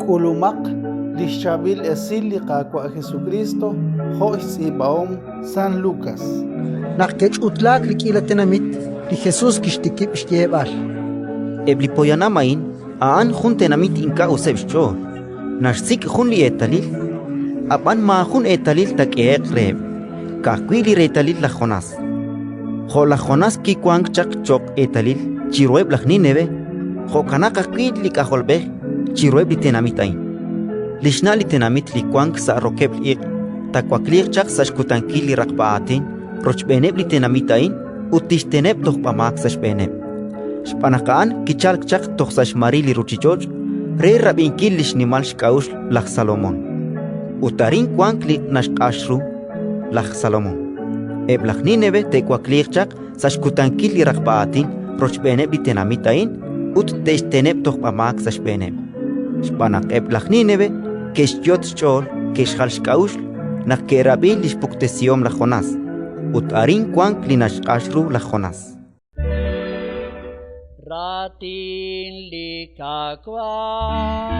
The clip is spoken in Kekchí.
K'ulumaq li xChaab'il Esil li Qaawa' Jesukriist jo' xtz'iib'ahom San Lukas. Naq ke'ch'utlaak li k'iila tenamit, li Jesus kixtikib' xyeeb'al: Eb' li poyanam a'in a'an jun tenamit ink'a' useb' xch'ool. Naxsik' jun li eetalil, ab'an maajun eetalil taak'ehe'q reheb', ka'ajwi' li reetalil laj Jonás. Jo' laj Jonás kiwank chaq cho'q eetalil chiruheb' laj Nínive, jo'kanaq ajwi' li K'ajolb'ej chiruheb' li tenamit a'in. Li xna' li tenamit li wank sa' rokeb'l iq' taawakliiq chaq sa' xkutankil li raqb'a aatin rochb'eeneb' li tenamit a'in ut tixteneb' tojb'amaak sa' xb'eeneb', xb'aan naq a'an kichalk chaq toj sa' xmaril li ruuchich'och' re rab'inkil li xnimal xk'a'uxl laj Salomón. Ut arin wank li naxq'ax ru laj Salomón. Eb' laj Nínive te'wakliiq chaq sa' xkutankil li raqb'a aatin rochb'eeneb' li tenamit a'in ut te'xteneb' tojb'amaak sa' xb'eeneb', xb'aan naq eb' laj Nínive ke'xyot' xch'ool ke'xjal xk'a'uxl naq ke'rab'i li xpuktesihom laj Jonás. Ut arin wank li naxq'ax ru laj Jonás. Raatin li Qaawa'.